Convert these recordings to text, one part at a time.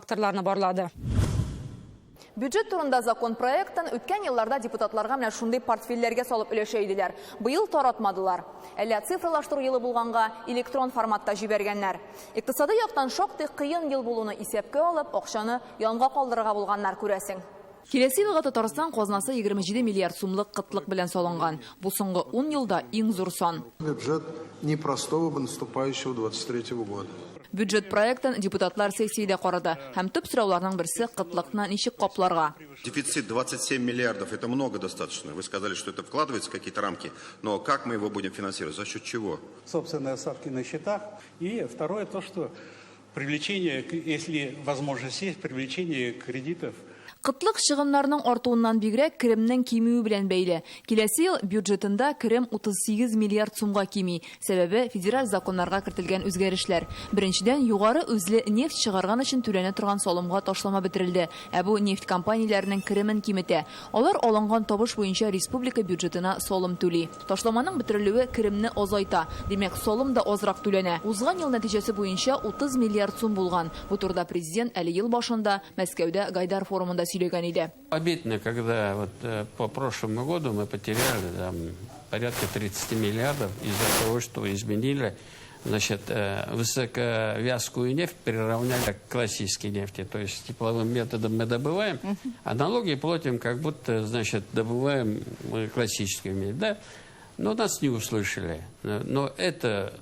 факторларны барлады. Бюджет турында закон проектын үткән елларда депутатларга менә шундый портфельләргә салып өләшә иделәр. Быел таратмадылар. Әллә цифрлаштыру елы булганга электрон форматта җибәргәннәр. Икътисадый яктан шактый кыен ел булуны исәпкә алып, акчаны янга калдырырга булганнар, күрәсең. Киләсе елга Татарстан казнасы 27 миллиард сумлык кытлык белән салынган. Бу соңгы 10 елда иң зур сан. Бюджет непростого наступающего 23 года. Бюджет проектын депутатлар сессиядә карады һәм төп сорауларның берсе кытлыкны ничек капларга. Дефицит 27 миллиардов это много достаточно. Вы сказали, что это вкладывается в какие-то рамки, но как мы его будем финансировать, за счет чего? Собственные остатки на счетах. И второе то, что привлечение, если возможность есть, привлечение кредитов. Кытлык чыгымнарның артуыннан бигрәк керемнең кимүе белән бәйле. Киләсе ел бюджетында керем 38 миллиард сумга кими. Сәбәбе федераль законнарга кертелгән үзгәрешләр. Беренчедән, югары үзле нефть чыгарган өчен түләнә торган салымга ташлама бетерелде. Ә бу нефть компанияләренең керемен киметә. Алар алынган табыш буенча республика бюджетына салым түли. Ташламаның бетерелүе керемне азайта. Димәк, салым да азрак түләнә. Узган ел нәтиҗәсе буенча 30 миллиард сум булган. Бу турыда президент әле ел башында Мәскәүдә Гайдар форумында сөйләгән иде. Обидно, когда вот по прошлому году мы потеряли там порядка 30 миллиардов из-за того, что изменили, значит, высоковязкую нефть приравняли к классической нефти. То есть тепловым методом мы добываем, а налоги платим, как будто, значит, добываем мы классическую нефть. Да? Но нас не услышали. Но это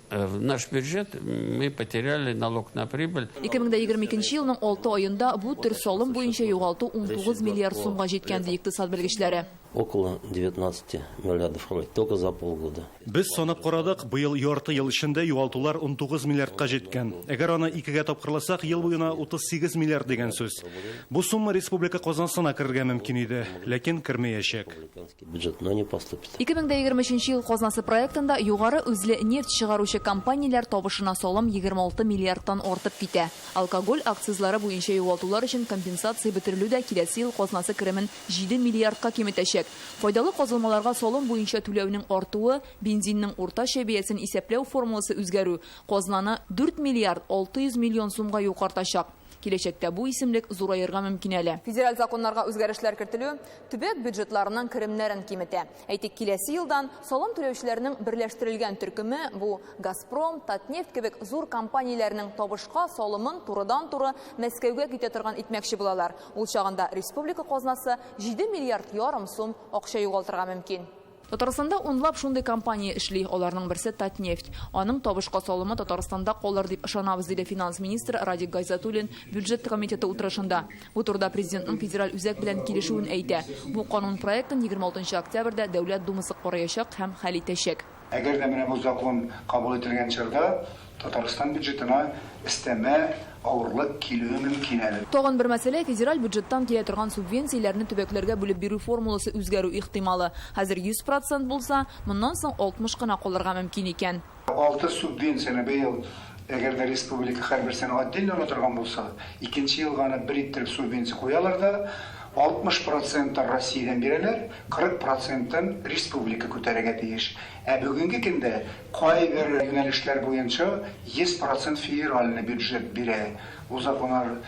в наш бюджет мы потеряли налог на прибыль. 2022 елның 6 аенда бу төр салым буенча югалту 19 миллиард сумга җиткән, ди икътисад белгечләре. Около 19 миллиардов рублей только за полгода. Без санап карадык, быел ярты ел эчендә югалтулар 19 миллиардка җиткән. Әгәр аны икегә тапкырласак, ел буена 38 миллиард дигән сүз. Бу сумма республика казнасына керергә мөмкин иде, ләкин кермәячәк. Бюджет, но не поступит. 2023 ел казнасы проектында югары үзле нефть чыгаручы компанияләр табышына салым 26 миллиардтан артып китә. Алкоголь акцизлары буенча югалтулар өчен компенсация бетерелү дә киләсе ел казнасы керемен 7 миллиардка киметәчәк. Файдалы казылмаларга салым буенча түләүнең артуы, бензинның уртача бәясен исәпләү формуласы үзгәрү казнаны 4 миллиард 600 миллион сумга югалтачак. Киләчәктә бу исемлек зураерга мөмкин әле. Федераль законнарга үзгәрешләр кертелү төбәк бюджетларының керемнәрен киметә. Әйтик, киләсе елдан салым түләүчеләрнең берләштерелгән төркеме бу Газпром, Татнефть кебек зур компанияләрнең табышка салымын турыдан-туры Мәскәүгә китә торган итмәкче булалар. Ул чагында республика казнасы 7 миллиард ярым сум акча югалтырга мөмкин. Татарстанда унлап шундый компания эшли, аларның берсе Татнефть. Аның табышка салымы Татарстанда калыр дип ышанабыз, диде финанс министры Радик Гайзатуллин бюджет комитеты утырышында. Бу турыда президентның федераль үзәк белән килешүен әйтә. Бу канун проектын 26 октябрьдә Дәүләт Думасы караячак һәм хәл итәчәк. Әгәр дә менә бу закон кабул ителгән чорда Татарстан бюджетына өстәмә авырлык килүе мөмкин әле. Тагын бер мәсьәлә федераль бюджеттан килә торган субвенцияләрне төбәкләргә бүлеп бирү формуласы үзгәрү ихтималы. Хәзер 100% булса, моннан соң 60 кына калырга мөмкин икән. 6 субвенцияне быел, әгәр дә республика һәрберсен отдельно ала торган булса, икенче елга аны бер иттереп субвенция куялар да, 60% Россиядән бирәләр, 40% республика күтәрергә тиеш. Ә бүгенге көндә кайбер юнәлешләр буенча 100% федеральный бюджет бирә. Ул законнар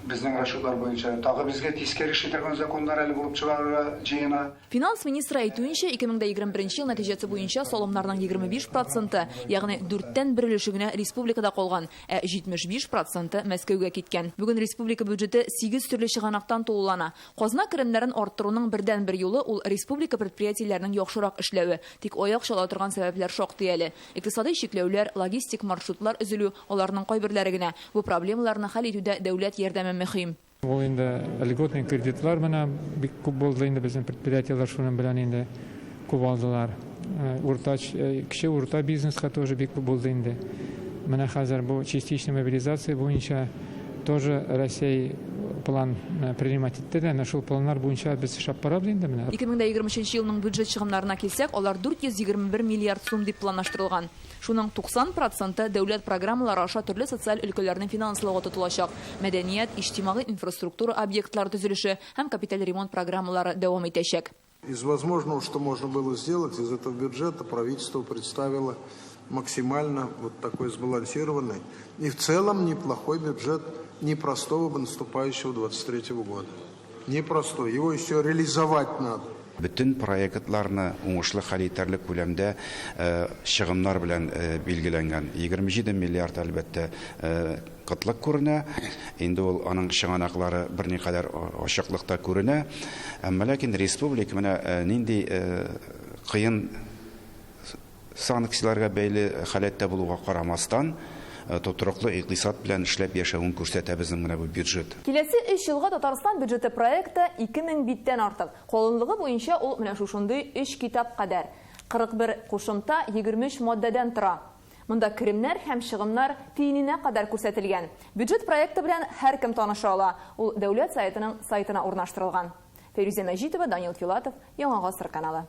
безнең расчетлар буенча тагы безгә тискәре эшли торган законнар әле булып чыгарырга җыена. Финанс министры әйтүенчә, 2021 ел нәтиҗәсе буенча салымнарның 25%, ягъни дүрттән бер өлеше генә республикада калган, ә 75% Мәскәүгә киткән. Бүген республика бюджеты 8 төрле чыганактан тулылана. Казна керемнәрен арттыруның бердән-бер юлы ул республика предприятиеләренең яхшырак эшләве. Тик аяк чала торган сәбәпләр шактый әле. Икътисадый чикләүләр, логистик маршрутлар өзелү, аларның кайберләре генә. Бу проблемаларны хәл итүдә дәүләт ярдәме мөһим. Ул инде льготный кредитлар менә бик күп булды инде безнең предприятиеләр шуның белән инде күп алдылар. Кече урта бизнеска тоже бик күп булды инде. Менә хәзер бу частичная мобилизация буенча тоже Россия план принимать итте дә, әнә шул планнар буенча без эшләп барабыз инде менә. 2023 елның бюджет чыгымнарына килсәк, алар 421 миллиард сум дип планлаштырылган. Шуның 90% дәүләт программалары аша төрле социаль өлкәләрнең финанславы тотылачак. Мәдәният, иҗтимагый инфраструктура объектлары төзелеше һәм капиталь ремонт программалары дәвам итәчәк. Из возможного, что можно было сделать, из этого бюджета правительство представило максимально вот такой сбалансированный и в целом неплохой бюджет непростого наступающего 23 года. Непростой. Его еще реализовать надо. Бөтен проектларны уңышлы хәл итәрлек күләмдә чыгымнар белән билгеләнгән. 27 миллиард, әлбәттә, кытлык күренә. Инде ул аның чыганаклары берникадәр ачыклыкта күренә. Әмма ләкин республика менә нинди кыен санкцияләргә бәйле халәттә булуга карамастан, тотрыклы икътисад белән эшләп яшәвен күрсәтә безнең менә бу бюджет. Киләсе 3 елга Татарстан бюджеты проекты 2000 биттән артык. Калынлыгы буенча ул менә шушындый 3 китап кадәр. 41 кушымта 23 маддәдән тора. Монда керемнәр һәм чыгымнар тиененә кадәр күрсәтелгән. Бюджет проекты белән һәркем таныша ала. Ул Дәүләт Советының сайтына урнаштырылган. Фәйрүзә Мәҗитова, Данил Филатов, Яңа Гасыр каналы.